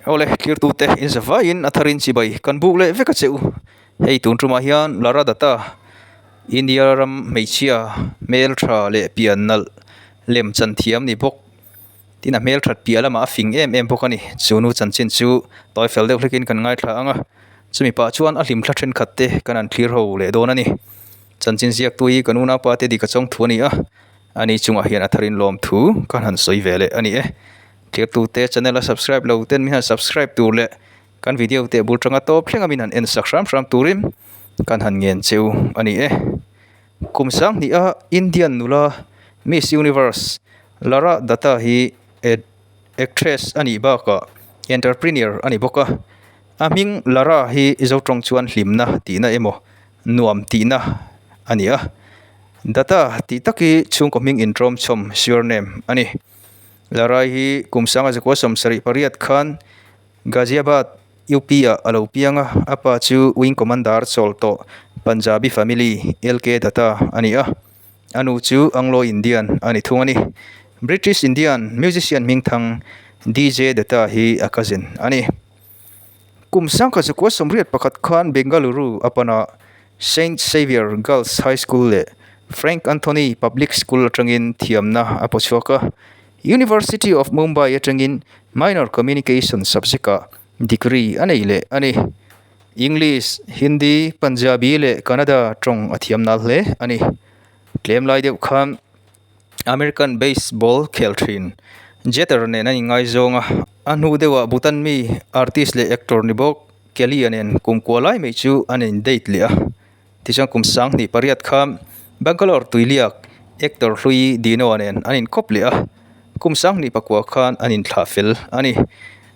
Awle, thirtute in zavaiin a tharin chibai kan buk leh vek a che u. Hei tun tumah hian Lara Dutta, India ram hmeichhia hmeltha leh pian nalh lem chan thiam ni bawk. Tin a hmelthat piah lamah a fing em em bawk a ni. Chu nu chanchin chu tawi fel deuh hlekin kan ngaithla ang a, chumi pah chuan a hlimthla thenkhat te kan han thlir ho leh dawn a ni. Chanchin ziaktu hi kan unaupa te dik a chawng thu a ni a, ani chungah hian a tharin lawmthu kan han sawi ve leh a ni e. Thirtute channel a subscribe lo ten min han subscribe tur leh kan video te bul tanga tawp thleng a min han en sak hram hram turin kan han ngen cheu a ni e. Kum sanghnih a Indian nula Miss Universe Lara Dutta hi actress a nih bakah entrepreneur a ni bawk a. A hming Lara hi Zotawng chuan hlimna tihna emaw nuam tihna a ni a. Dutta tih tak hi chhungkaw hming intawm chhawm surname a ni. Lara hi kum sanga zakua 78 khan Ghaziabad, UP ah a lo piang a, a pa chu Wing Commander chawl tawh Punjabi family LK Dutta a ni a, a nu chu Anglo Indian a ni thung a ni. British Indian musician hmingthang DJ Dutta hi a cousin a ni. Kum 1981 khan Bengaluru a pan a, Saint Xavier Girls High School leh Frank Anthony Public School atangin thiamna a pawchhuak a. University of Mumbai atangin Minor Communication subject-ah degree a nei leh a ni. English, Hindi, Punjabi leh Kannada tawng a thiam nal hle a ni. Tlem lai deuh khan American baseball khel thin Jeter nen an inngaizawng a, a hnu deuhah Bhutan mi artist leh actor ni bawk Kelly-a nen kum kua lai mai chu an in date leh a. Tichuan kum 2008 kha Bangalore tuiliak actor hlui Dino-a nen an inkawp leh a, kum 2009 khan an inthlah fel a ni.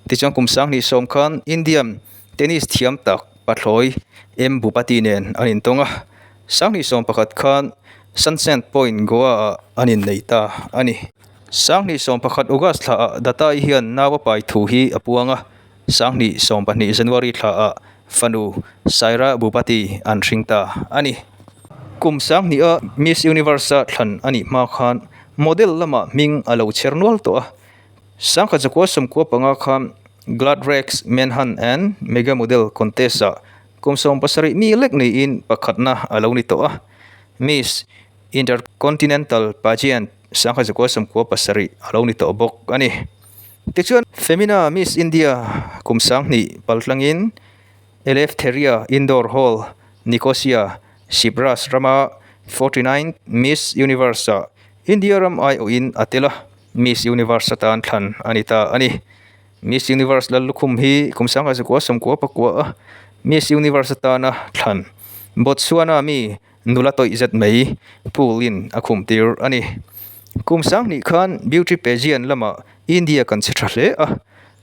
Tichuan kum 2010 khan Indian tennis thiam tak pathlawi M Bhupathi nen an intawng a, 2011 khan Sunset Point Goa-ah an innei ta a ni. 2011 August thlaah Dutta-i hian nau a pai thu hi a puang a. 2012 January thlaah fanu Saira Bhupathi an hring ta a ni. Kum 20 a Miss Universe-a thlan a nih hma khan model lamah hming a lo chher nual tawh a. 1995 khan Gladrags Manhunt and Mega Model Contest-ah kum 70 mi lek niin pakhatna a lo ni tawh a. Miss Intercontinental Pageant 1997 a lo ni tawh bawk a ni. Tichuan, Femina Miss India kum 2000 paltlangin Eleftheria Indoor Hall, Nicosia, Cyprus rama 49th Miss Universe-ah India ram aiawhin a tel a, Miss Universe atan thlan a ni ta a ni. Miss Universe lal lukhum hi kum 1999 a Miss Universe atana thlan Botswana mi Nula tawih zet mai pool in a khum tir a ni. Kum 2000 khan beauty pageant lamah India kan che tha hle a.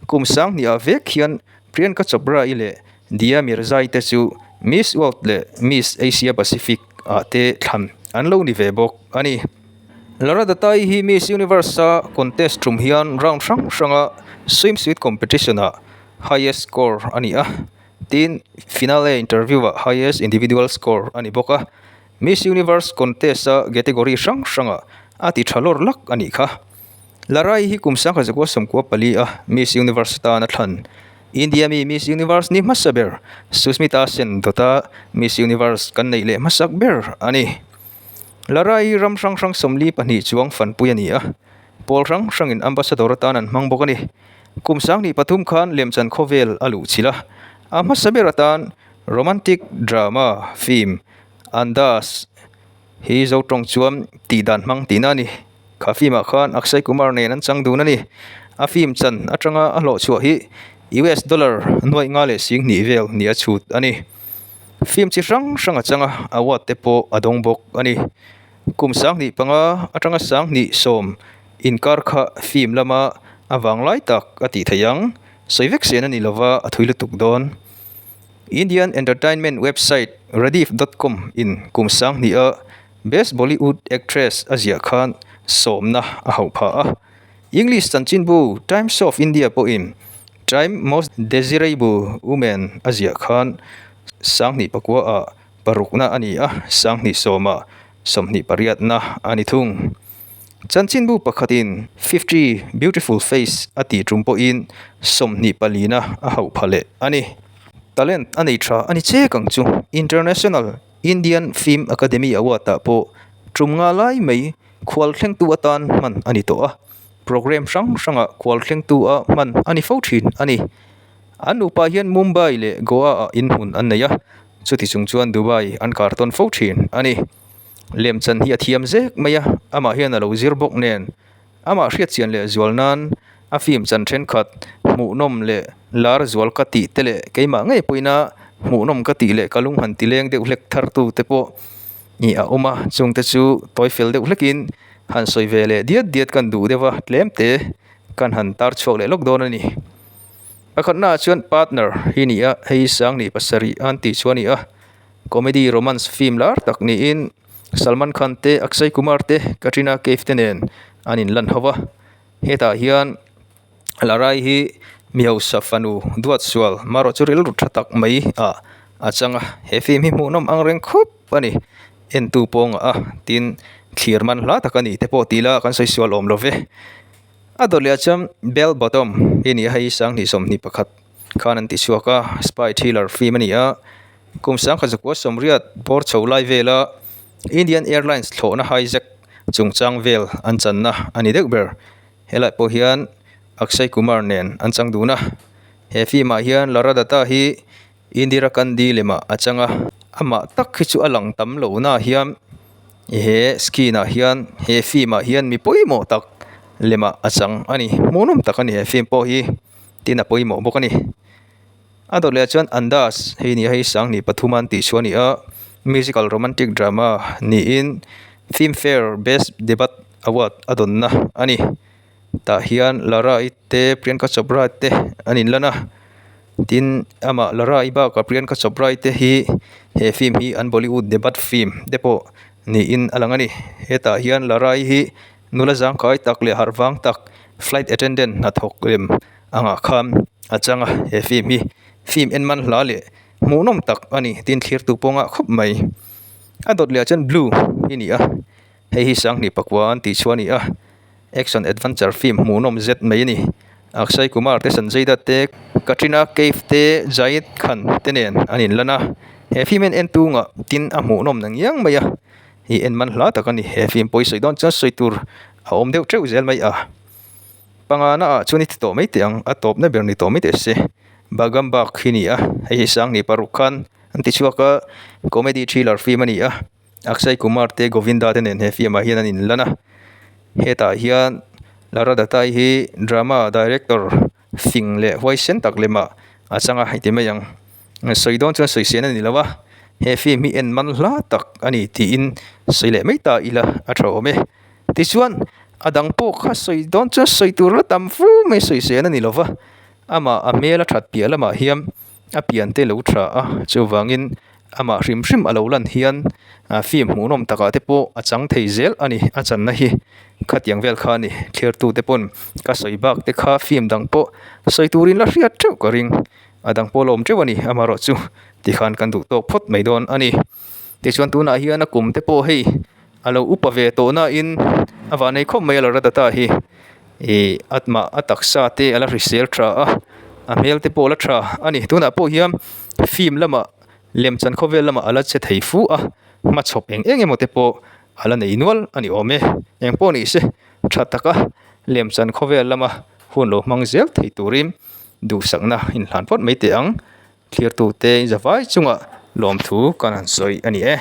Kum 2000 ah vek hian Priyanka Chopra i leh Dia Mirza i te chu Miss World leh Miss Asia Pacific ah te thlan an lo ni ve bawk a ni. Lara Dutta i hi Miss Universe a contest tum hian round hrang hranga swimsuit competition ah highest score a ni a. Tin, finale interview-ah highest individual score a ni bawk a, Miss Universe contest-a category hrang hrangah a ti tha lawr lak a nih kha. Larai hi kum 1994 a Miss Universe atan a thlan. India mi Miss Universe ni hmasa ber Sushmita Sen dawta Miss Universe kan neih leh hmasak ber a ni. Larai hi ram hrang hrang 42 chuang fanpui a ni a, pawl hrang hrangin ambassador atan an hmang bawk a ni. Kum 23 khan lemchan khawvel a luh chilh a, a hmasa ber atan romantic drama film Andaz hi zo tawng chuan tih dan hmang tihna a ni. Kha film ah khan Akshay Kumar nen an chang dun a ni. A film chan atanga a hlawh chhuah hi US dollar nuaih nga leh sing hnih vel ni a chhut a ni. Film chi hrang hrang a chang a, award te pawh a dawng bawk a ni. Kum 2005 atanga 2010 inkar kha film lama a vanglai tak a tih theih ang. Sawi vek sen a ni lova a thui lutuk dawn. Indian entertainment website Rediff dot com in kum 2000 a Best Bollywood Actress a ziah khan sawmna a hauh phah a. English chanchinbu Times of India pawhin Time Most Desirable Woman a ziah khan 2009 ah parukna a ni a, 2010 ah 28na a ni thung. Chanchinbu pakhatin 50 Beautiful Face a tih tum pawhin 24na a hauh pha leh a ni. Talent a nei tha a ni chek ang chu. International Indian Film Academy Award-ah pawh tum nga lai mai khual thlengtu atan hman a ni tawh a, programme hrang hrangah khual thlengtu a hman a ni fo thin a ni. An nupa hian Mumbai leh Goa-ah inhmun an nei a, chuti chung chuan Dubai an kar tawn fo thin a ni. Lemchan hi a thiam zek mai a, amah hian a lo zir bawk nen. Amah hriatchian leh zual nan a film chan thenkhat hmuhnawm leh lar zual ka tih te leh keimah ngei pawhin a hmuhnawm ka tih leh ka lung han ti leng deuh hlek thar tu te pawh ih a awm a, chung te chu tawi fel deuh hlekin han sawi ve leh diat diat kan duh deuh a, tlem te kan han tar chhuak leh lawk dawn a ni. Pakhatnaah chuan partner hi ni a, hei Sangni pasarih an tih chu a ni a. Comedy romance film lar tak niin Salman Khan te, Akshay Kumar te, Katrina Kaif te nen an inlan ho va. Hetah hian Larai hi mi hausa fanu duat sual marawh chu rilru tha tak mai ah a chang a. He film hi hmuhnawm ang reng khup a ni. Entu pawngah a tin thlir man hla tak a ni te pawh ti ila kan sawi sual awm lo ve. A dawt leh ah chuan Bell Bottom hi a ni a, hei sanghnih 21 khan an ti chhuak a, spy thriller film a ni a. Kum sangkhat zakua sawmriat bawr chho lai vela Indian Airlines thlawhna hijack chungchang vel an channa a ni deuh ber. Helai pawh hian Akshay Kumar nen an chang dun a. He film ah hian Lara Dutta hi Indira Gandhi lemah a chang a. Amah tak hi chu a lang tam lo na hian he screen ah hian he film ah hian mi pawimawh tak lemah a chang a ni. Hmuhnawm tak a ni he film pawh hi tin a pawimawh bawk a ni. A dawt leh chuan Andaz hei ni a hei sanghnih pathum an tih chu a ni a, musical romantic drama niin Filmfare Best Debut Award a dawnna a ni. Tah hian Lara-i te Priyanka Chopra te an inlan a, tin amah Lara-i bakah Priyanka Chopra-i te hi he film hi an Bollywood debut film te pawh niin a lang a ni. Hetah hian Lara-i hi nula zangkai tak leh harh vang tak flight attendant hnathawk lem Angah khan a chang a, he film hi film en man hla leh hmuhnawm tak a ni tin thlirtu pawh ngah khawp mai. A dawt leh ah chuan blue hi ni a, hei hi sanghnih pakua an tih chu a ni a, action adventure film hmuhnawm zet mai a ni. Akshay Kumar te Sanjay Dutt te Katrina Kaif te Zayed Khan te nen an inlan a, he film hian entu ngah tin a hmuhnawm na ngiang mai a, hi en man hla tak a ni. He film pawh hi sawi dawn chuan sawi tur a awm deuh teuh zel mai a. Pangana ah chuan i ti tawh mai teh ang, a tawpna ber ni tawh mai teh se. Bagam Bagh hi ni a, hei hi Sangni paruk khan an ti chhuak a, comedy thriller film a ni a, Akshay Kumar te Govinda te nen he film ah hian an inlan a, hetah hian Lara Dutta hi drama director fing leh huaisen tak lemah a chang a, hei ti mai ang. Sawi dawn chuan sawi sen a ni lo a, he film hi en man hla tak a ni tiin sawi leh mai ta ila a tha awm e. Tichuan, a dang pawh kha sawi dawn chuan sawi tur la tam fu mai sawi sen a ni lo va, amah a hmel a that piah lamah hian a pian te lo tha a, chuvangin amah hrim hrim a lo lan hian film hmuhnawm takah te pawh a chang thei zel a ni, a channa hi khatiang vel kha a ni. Thlertu te pawn ka sawi bak te kha film dang pawh sawi turin la hriat teuh ka ring, a dang pawh la awm teuh a ni, amaherawhchu tikhan kan duh tawk phawt mai dawn a ni. Tichuan tunah hian a kum te pawh hei. A lo upa ve tawh nain a vanei khawp mai a la Dutta hi ih atmah a taksa te a la hrisel tha a a hmel te pawh a la tha a ni tunah pawh hian film lamah lemchan khawvel lamah a la che thei fu a hmachhawp eng eng emaw te pawh a la nei nual a ni awm e eng pawh ni se tha taka lemchan khawvel lama hun lo hmang zel thei turin duhsakna inhlan phawt mai teh ang thlir tute zavai chungah lawmthu kan han sawi a ni e.